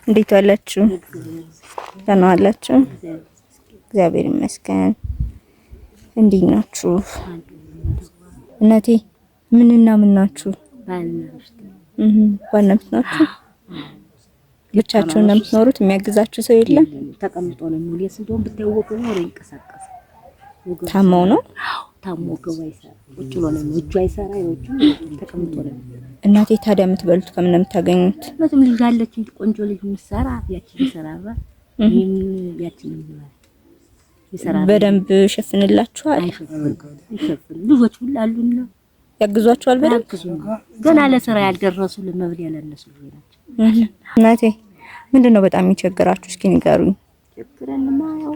እንዴት ዋላችሁ? ደህና ዋላችሁ? እግዚአብሔር ይመስገን። እንዴት ናችሁ? እናቴ ምንና ምን ናችሁ? ባልና ሚስት ናችሁ? ብቻችሁን ነው የምትኖሩት? የሚያግዛችሁ ሰው የለም? ተቀምጦ ነው የሚውል። የስ እንደውም ብታየው ወገቡ ነው ይንቀሳቀሳል። ታመው ነው? ታሞ ወገቡ አይሰራ፣ ቁጭ ብሎ ነው፣ እጁ አይሰራ፣ እጁ ተቀምጦ ነው። እናቴ ታዲያ የምትበሉት ከምን ነው የምታገኙት? መቼም ልጅ አለች ቆንጆ ልጅ የምትሰራ ያቺን ይሰራራ፣ እኔም ያቺን ይሰራ። በደንብ ይሸፍንላችኋል? አይሸፍንም፣ አይሸፍንም። ልጆች ሁሉ አሉና ያግዟችኋል በደንብ? ገና ለስራ ያልደረሱ ለመብል ያላነሱ ልጆች ናቸው። እናቴ ምንድን ነው በጣም የሚቸግራችሁ? እስኪ ንገሩኝ። ችግረንማ ያው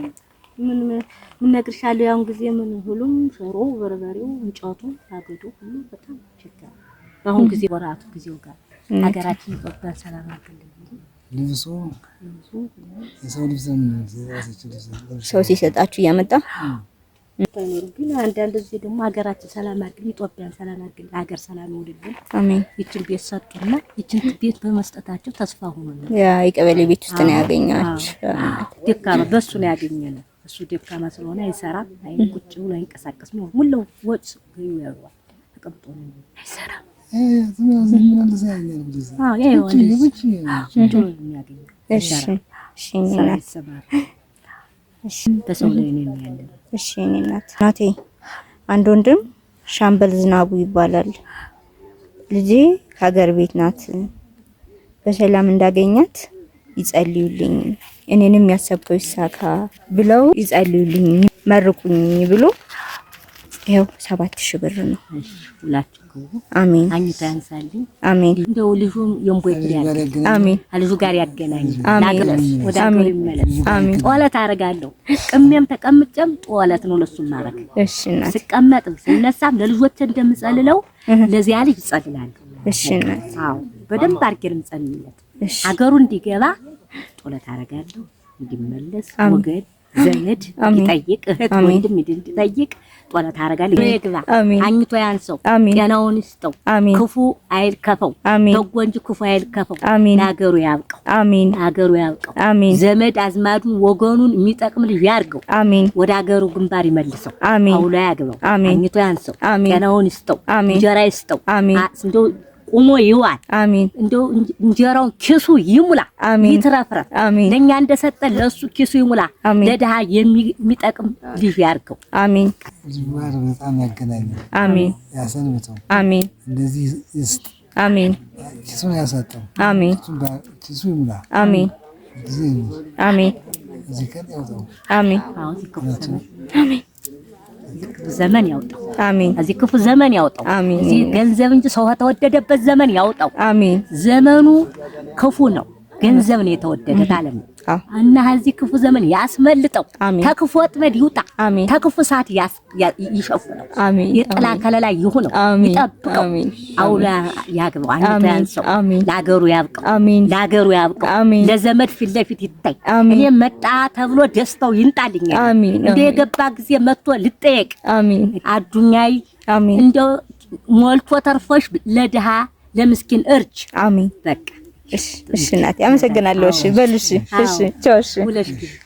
ምን ምን እነግርሻለሁ። ያውን ጊዜ ምን ሁሉም ሽሮ፣ በርበሬው፣ እንጨቱ፣ አገዶ ሁሉ በጣም ችግር። በአሁን ጊዜ ወራቱ ጊዜው ጋር ሀገራችን ኢትዮጵያ ሰላም አድርግልን። ልብሱ የሰው ልብስ ሰው ሲሰጣችሁ እያመጣ ግን አንዳንድ ጊዜ ደግሞ ሀገራችን ሰላም አድርግልን፣ ኢትዮጵያን ሰላም አድርግልን፣ ሀገር ሰላም ይውልልን። አሜን። ይችን ቤት ሰጡና ይችን ቤት በመስጠታቸው ተስፋ ሆኖልን ያ የቀበሌ ቤት ውስጥ ነው ያገኛችሁ። ደካማ በሱ ነው ያገኘነው። እሱ ደካማ ስለሆነ አይሰራም፣ አይ ቁጭ ብሎ አይንቀሳቀስም። ሙላው ወጭ ገዩ ያሯል ተቀምጦ ነው አይሰራም። በሰው ላይ ነው ያለው። እሺ እኔ እናት እናቴ አንድ ወንድም ሻምበል ዝናቡ ይባላል። ልጄ ከሀገር ቤት ናት። በሰላም እንዳገኛት ይጸልዩልኝ፣ እኔንም ያሰብከው ይሳካ ብለው ይጸልዩልኝ፣ መርቁኝ ብሎ ይኸው 7000 ብር ነው። ሁላችሁ ግቡ። አሜን። አኝታ ያንሳልኝ። አሜን። እንደው ልጁን የእምቦይ ፍሬ ያገኝ። አሜን። ልጁ ጋር ያገናኝ። አሜን። ወደ አገሩ ይመለስ። አሜን። ጦለት አደርጋለሁ። ቅሜም ተቀምጬም ጦለት ነው ለሱ ማረግ። እሺ እናት። ስቀመጥም ስነሳም ለልጆቼ እንደምጸልለው ለዚያ ልጅ እጸልላለሁ። እሺ እናት። አዎ በደንብ አድርጌ ነው የምጸልልለት። እሺ አገሩ እንዲገባ ጦለት አደርጋለሁ። እንዲመለስ ወገን ዘመድ እንዲጠይቅ እህት ወንድም እንዲጠይቅ ጦለት አደርጋለሁ። ይግባ አኝቶ ያንሰው፣ ጤናውን ይስጠው፣ ክፉ አይልከፈው፣ በጎ እንጂ ክፉ አይልከፈው። ለሀገሩ ያብቀው፣ ለሀገሩ ያብቀው። ዘመድ አዝማዱን ወገኑን የሚጠቅም ልጅ ያርገው። ወደ ሀገሩ ግንባር ይመልሰው፣ አውሎ ያግባው። አኝቶ ያንሰው፣ ጤናውን ይስጠው፣ እንጀራ ይስጠው። እንደው ቁሞ ይዋል። አሜን። እንደው እንጀራውን ኪሱ ይሙላ፣ ይትረፍረፍ። ለኛ እንደሰጠ ለሱ ኪሱ ይሙላ። ለድሃ የሚጠቅም ልጅ ያርገው። አሜን። ጋር በጣም ያገናኛል። አሜን። ያሰንብተው። አሜን። እንደዚህ ይስጥ። አሜን። ኪሱን ያሳጠው። አሜን። ኪሱ ይሙላ። አሜን። አሜን። እዚህ ቀን ያውጣው። አሜን። አሜን። ዘመን ያውጣው። አሜን። እዚህ ክፉ ዘመን ያውጣው። አሜን። እዚህ ገንዘብ እንጂ ሰው ተወደደበት ዘመን ያውጣው። አሜን። ዘመኑ ክፉ ነው። ገንዘብ ነው የተወደደ ታለም እና እዚህ ክፉ ዘመን ያስመልጠው። ተክፉ ወጥመድ ይውጣ። ተክፉ ሰዓት ይሸፍነው። የጥላ ከለላ ይሁነው። ይጠብቀው። አውላ ያግባው። አንተ ያንሰው። ለሀገሩ ያብቀው። ለሀገሩ ያብቀው። ለዘመድ ፊት ለፊት ይታይ። እኔ መጣ ተብሎ ደስታው ይንጣልኛል። እንደ የገባ ጊዜ መጥቶ ልጠየቅ። አዱኛይ እንደው ሞልቶ ተርፎሽ ለድሃ ለምስኪን እርጅ። አሜን። በቃ እሺ፣ እሺ እናቴ አመሰግናለሁ። እሺ በሉ። እሺ፣ እሺ፣ ቻው። እሺ፣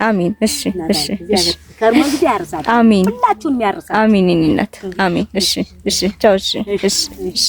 አሜን። እሺ፣ እሺ፣ እሺ። ከርሞ ጊዜ ያርሳል። አሜን። ሁላችሁንም ያርሳል። አሜን። የእኔ እናት አሜን። እሺ፣ እሺ፣ ቻው። እሺ፣ እሺ፣ እሺ።